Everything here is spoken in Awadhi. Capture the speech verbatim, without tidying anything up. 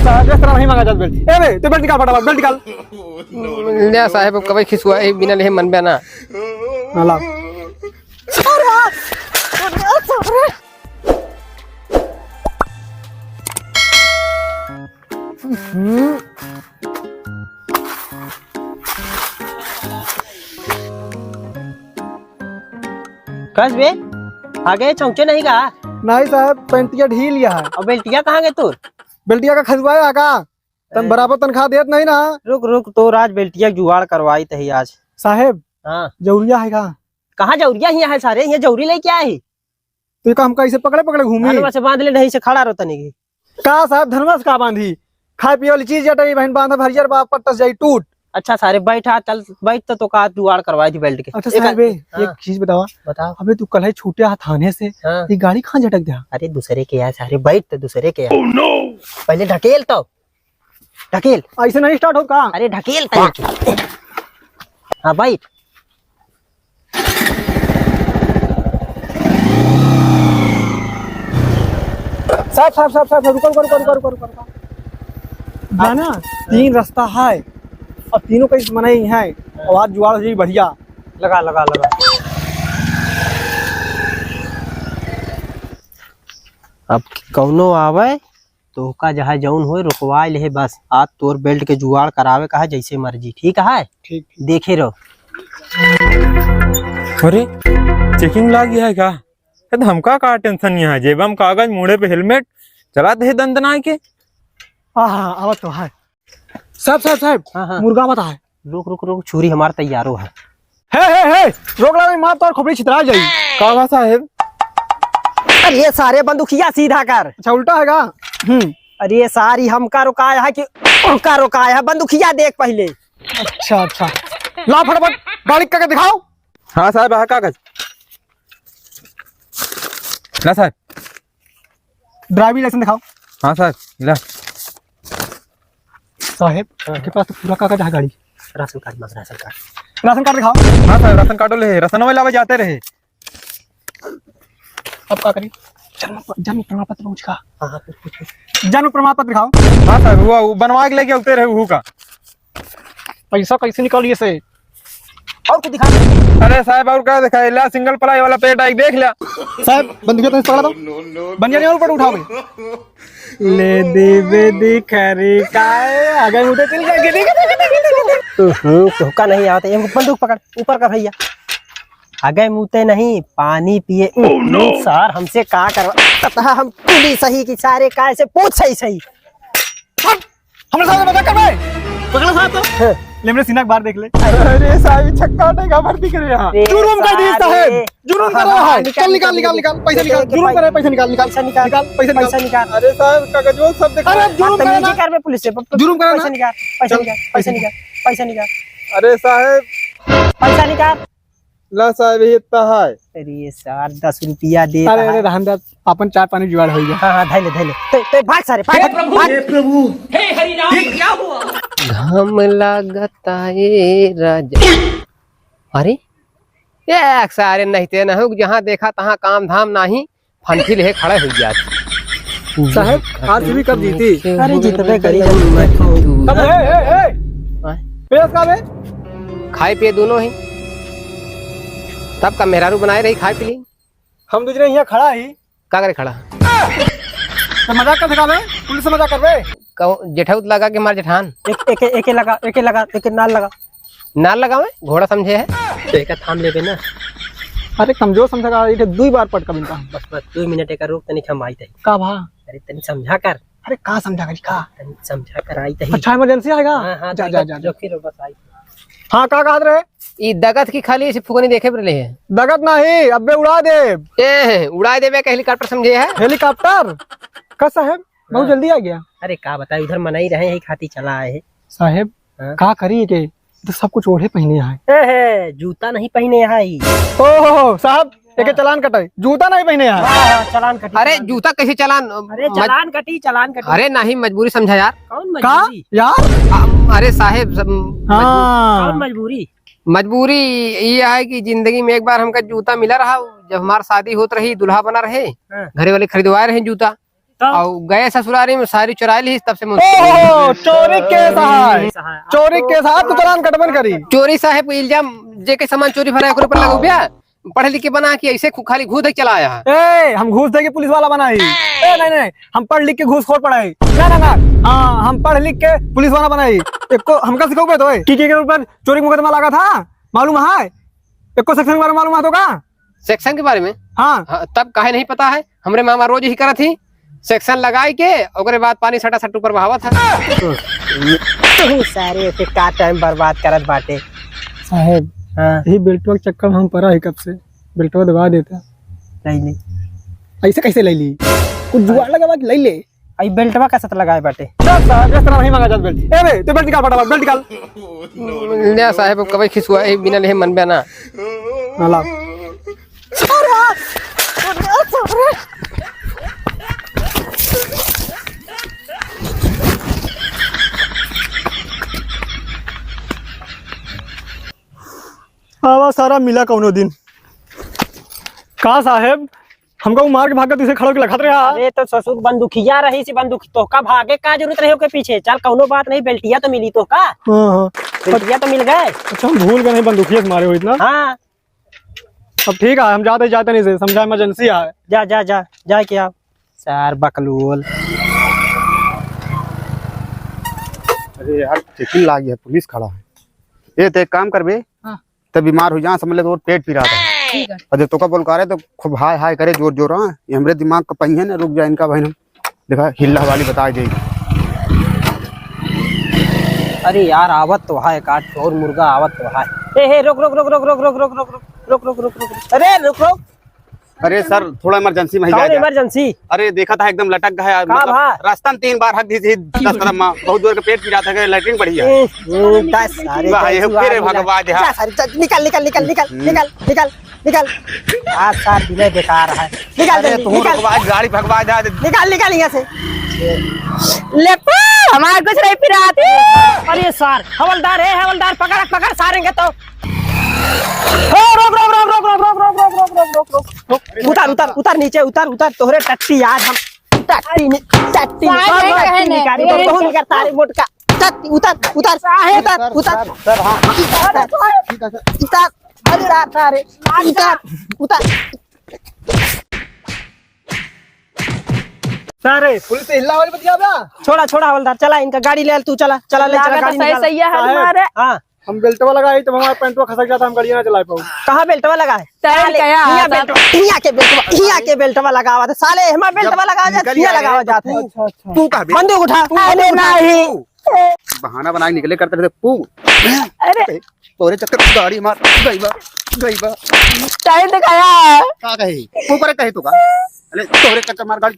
साहब, इस तरह नहीं मांगा जाता बेल्ट। ए बे, तू बेल्ट निकाल फटाफट, बेल्ट निकाल। ले साहेब, अब कबई खिसुआ, ए, बिना लेहे मन बे ना। हाँ, लाओ। कस बे? आगे चौंचे नहीं का? नहीं साहब, पैंटिया ढील गया है। और बेल्टिया कहाँ गए तोर? बेल्टिया का खजुआया का? तन ए। बराबर तनख्वाह देत नहीं ना। रुक, रुक, तोर आज बेल्टिया जुगाड़ करवाइत ही आज। साहेब, हाँ। जौरिया है का? कहाँ जौरिया हियाँ है सारे? हियाँ जौरी लेके आए ही। तो ये का हमका ऐसे पकड़े पकड़े घूमी? धनवा से बांध ले, नहीं से खड़ा रहो तनी की। का साहब, धनवा से का बांधी? खाए पिए वाली चीज जटई बहन बांधा भरियर बा पट्टस जाई टूट। अच्छा सारे बैठ, आ, चल बैठ तो, तो का जुगाड़ करवाई थी बेल्ट के। अच्छा एक साहब, आ-, ए, हाँ। एक चीज बतावा। बताओ। अबे तू कल ही छूटे हा थाने से, हाँ। ये गाड़ी कहाँ झटक दिया? अरे दूसरे के यार सारे, बैठ तो दूसरे के यार। Oh no! पहले ढकेल तो। ढकेल। ऐसे नहीं स्टार्ट हो का? अरे ढकेल तनी के। हाँ, बैठ। साहब, साहब, साहब, साहब, रुको, रुको, रुको। बा ना, तीन रास्ता है, अब तीनों का इस मना ही है, और आज जुगाड़ हो जाई बढ़िया। लगा, लगा, लगा। अब कौनो आवे, तोहका जहाँ जौन होए, रुकवाए लेहे बस। आज तोर बेल्ट के जुगाड़ करावे का है, जैसे मर्जी, ठीक है? ठीक, ठीक। देखे रहो। अरे, चेकिंग लाग गया है का? ए, तो हमका का टेंशन यहाँ है? जेबा में कागज, मूड़े पे हेलमेट, चला दे दंदनाए के। हाँ, हाँ, आवत तो है। साहब, साहब, साहब, हाँ, हाँ। मुर्गा मत है। रुक, रुक, रुक, छुरी हमार तैयारो है। हे, हे, हे, रोक ला, मार तोर खोपड़ी छितरा जाई। का बा साहेब? अरे सारे बंदूकिया सीधा कर। अच्छा, उल्टा है का? हम्म। अरे सारी हमका रोकाया है कि उनका रोकाया है? बंदूकिया देख पहले। अच्छा, अच्छा, ला फटाफट गाड़ी का कागज दिखाओ। हाँ साहेब, आ कागज। ला साहेब। ड्राइविंग लाइसेंस दिखाओ। हाँ साहेब, ला। साहेब, हाँ। आपके पास तो पूरा कागज है गाड़ी। राशन कार्ड मांग, राशन कार्ड। राशन कार्ड दिखाओ। हाँ साहेब, राशन कार्डो ले, राशन वाले आवे जाते रहे। अब का करी? जन्म, जन्म प्रमाण पत्र पूछ का? हाँ, हाँ, पूछ, पूछ, पूछ। जन्म प्रमाण पत्र दिखाओ। हाँ साहेब, वो, वो बनवा के लेके उतरे रहे, वो का। पैसा कैसे निकालिए से? और कुछ दिखा। अरे साहेब, और का दिखाई? ला, सिंगल प्लाई वाला पेट आई, देख ला। साहेब, बंदूक तो पकड़ा दो। बंदूक और ऊपर उठाओ भाई। ले दे बे दिखा रे, काय? अगर उठे चल जाएंगे, देख। हम्म, तोहका नहीं आवत है, ये बंदूक पकड़, ऊपर कर भैया। अगे मुते नहीं, पानी पिए। Oh, no! सार, हमसे का करवा? तथा हम पुलिस सही की सारे काय से पूछ सही सही। हट! हमरे साथ मजाक कर रहा है? पकड़ा साहब तो। हाँ। ले मेरे सीना एक बार देख ले। अरे साहब, ये छक्का हटेगा, भर्ती करे यहाँ। अरे जुर्म कर दिए सारे। साहब, जुर्म कर रहा है। हाँ, निकाल, चल, निकाल, निकाल, निकाल, निकाल, पैसा निकाल, निकाल, जुर्म कर रहा है, पैसा निकाल, निकाल, पैसा निकाल, निकाल, पैसा निकाल। पैसा निकाल। अरे साहब, कागजों सब दिखा। अरे जुर्म कर रहा है। कर बे पुलिस से, प-, प-, जुर्म करा ना। पैसा निकाल, पैसा चल। निकाल, पैसा निकाल, पैसा निकाल। अरे साहब। पैसा निकाल। ला साहब, ये इतना है। अरे सार, दस रुपया दे अरे, रहा अरे, है। रहन दे, अपन चाय पानी जुगाड़ हो गया। हाँ, हाँ, धैले, धैले। ते, ते भाग सारे, भाग, हे प्रभु, भाग। हे प्रभु, हे हरि राम, ये क्या हुआ? घाम लागता ए राजा। अरे, ये सारे नहीं ते ना हो, जहाँ देखा तहाँ काम धाम नाही। फंटी लेहे खड़ा हो गया। साहेब, आरसीबी कब जीती? अरे, जीतबे करी। कब? ए, ए, ए! आय। पेश का बे? खाए पिए दोनों ही। तब का मेहरारू बनाए रही, खाए पी ली। हम दूसरे यहाँ खड़ा ही। का करे खड़ा? तो मजाक कर सका बे? पुलिस से मजाक करबे? कहो, जेठौत लगा के मार जेठान। एक, एक, एक लगा, एक लगा, एक नाल लगा। नाल लगावे, घोड़ा समझे है। तो एका थाम लेबे ना। अरे कमजोर समझा का, एक दुई बार पटका बिनता। बस, बस, दो मिनट एका रोक, तनिक हम आई तही। का भा? अरे तनिक समझा कर। अरे का समझा करी का? तनिक समझा कर आई तही। अच्छा, इमरजेंसी आएगा? हाँ, हाँ, जा, तनिक जा, जा, जा। रोकी रहो, बस आई। हाँ, का कहत रहे? ई दगत की खाली ऐसी फुकनी देखे पर ले है। दगत नहीं, अबे उड़ा दे। ए, उड़ा देबे का हेलीकॉप्टर समझे है? हेलीकॉप्टर? का साहेब? बहुत हाँ। जल्दी आ गया। अरे का बताई, उधर मनाई रहे हैं, खाती चला आए हैं। साहेब, हाँ? का करी के? तो सब कुछ ओढ़े पहने यहाँ है। ए हे, जूता नहीं पहने यहाँ ही। ओहो, साहब, एके हाँ। चालान कटाई, जूता नहीं पहने यहाँ है। हाँ, हाँ, चालान कटी, अरे, चालान जूता कैसे चालान? अरे, मज-, चालान कटी, चालान कटी। अरे, नहीं, मजबूरी समझा यार। कौन का? मजबूरी? यार? आ, अरे, साहेब, सब हाँ। मजबूरी। कौन मजबूरी? मजबूरी ये है कि जिंदगी में एक बार हमका जूता मिला रहा, जब हमार शादी होत रही, दूल्हा बना रहे, हाँ। घरे वाले खरीदवाए रहे जूता। तब? अउ गए ससुरारी में सारी चुराइ ली, तब से मैं ओहो, चोरी केस है। केस है। चोरी केस है, अब तो चालान कटबन करी। चोरी साहेब, इल्जाम जेके सामान चोरी भरा है, ओकरे ऊपर लगाउब्या। पढ़ लिख के बना कि ऐसे खु-, खाली घूस दे के चला आया है। ए, हम घूस दे के पुलिस वाला बनाई। ए, नहीं, नहीं, हम पढ़ लिख के घूसखोर पढ़ाई। ना, ना, ना, हाँ, हम पढ़ लिख के पुलिस वाला बनाई। एको हमका सिखउबे तो, ए, की, की के ऊपर चोरी मुकदमा लगा था, मालूम है? एको section के बारे में मालूम है तो का? Section के बारे में? हाँ। हाँ, तब काहे नहीं पता है? हमरे मामा रोज ही करत ही, section लगाइ के, ओकरे बाद पानी सटासट ऊपर बहावत है। सारे ऐसे का time बर्बाद करत बाटे। साहेब, हाँ। यही बेल्टवा के चक्कर में हम परा ही कब से। बेल्टवा दबा देता। नहीं, नहीं। ऐसे कैसे ले ली? कुछ जुगाड़ लगावा कि ले ले। आई बेल्टवा का साथ लगाए बाटे। चल साहब, इस तरह नहीं मांगा जात बेल्ट। ए बे, तू बेल्ट निकाल फटाफट, बेल्ट निकाल। ले साहेब, अब कबई खिसुआ, ए, बिना लेहे मन बे ना। हाँ, ला। आवा सारा मिला कौनो दिन। का साहेब, हमका उ मार के भागत इसे खड़ा होके लखत रहा। अरे तो ससुर बंदूकिया रही सी बंदूक, तोहका भागे का जरूरत रहे ओके पीछे? चल कौनो बात नहीं, बेल्टिया तो मिली तोहका। हाँ, हाँ। बेल्टिया तो मिल गए। अच्छा, हम भूल गए नहीं, बंदूकिया से मारे हो इतना। हाँ। अब ठीक है, हम जाते, जाते नहीं से, समझा emergency है। जा, जा, जा, जा के आओ। सार बकलोल। अरे यार, checking लागी है, पुलिस खड़ा है। ए, ते एक काम करबे, हाँ। ते बीमार हो जा, समझ ले तोर पेट पिरात है। ठीक है। और जब तोका बोलकारे तो खूब हाय हाय करे जोर जोर, हाँ। ये हमरे दिमाग का पहिए ना रुक जाए इनका भाई, हम देखा हिल्ला वाली बताइ देई। अरे यार, आवत तो है, एक आध और मुर्गा आवत तो है। ए, हे, रुक, रुक, रुक। अरे, रुक, रुक। अरे सर, थोड़ा emergency में ही कौन जाएगा। Emergency? अरे, देखा था एकदम लटक गया है, का मतलब, भा? रास्ता में तीन बार हक दी थी, दस कदम में, बहुत जोर के पेट पिरात है, लेटरिन बढ़िया है। ए, ए, दस सारे वाह, ये जैसी फिर वाली भगवा दे, हाँ। जा सारे, जा, निकल, निकल, निकल, निकल, हम्म। निकल, निकल, निकल। आज सार विनय बेकार है। निकल अरे, जल्दी, तू निकल। भगवा, गाड़ी भगवा दे। निकल, निकल यहाँ से। ले पो, हमार कुछ नहीं पिरात। अरे सार, हवलदार है, हवलदार, पकड़, पकड़ सारेंगे तो। ओ, रोक, रोक, रोक। उतर, उतर, उतर नीचे, उतर, उतर, तोहरे टट्टी आज हम, टट्टी नि-, टट्टी साहब, निकाली, नहीं टट्टी कहने। निकाली, तो कौन निकालता रे मोटका? टट्टी, उतर, उतर, साहब। उतर, उतर। सर, सर, हाँ। उतर, ठीक है, सर। उतर, अरे रात रे, उतर, उतर। सारे पुलिस से हिल्ला वाली बतिया बा। छोड़ा, छोड़ा हवलदार, चला इनका गाड़ी ले आल, तू चला, चला ले, चला लागत गाड़ी है निकाल। सही, सही है साहब। हमारे। हाँ। हम बेल्टवा लगाई तब हमारा पैंटवा खसक जाता, हम गाड़िया ना चला पाऊ। कहाँ बेल्टवा लगा है? सारे, हियाँ बेल्टवा, हियाँ के बेल्टवा, हियाँ के बेल्टवा लगावा था। साले, हमारा बेल्टवा लगावा जात, हियाँ लगावा जात है। अच्छा, अच्छा। तू कहाँ बे? बंदूक उठा, अरे बंदूक उठा। नहीं। बहाना बना के निकले करते रहते, पू। अरे। तोरे चक्कर में गाड़ी मार, गई बा, गई बा। टाइम दिखाया। का कहे? ऊपर कहे तो का? अरे, तोरे चक्कर मार गाड़ी।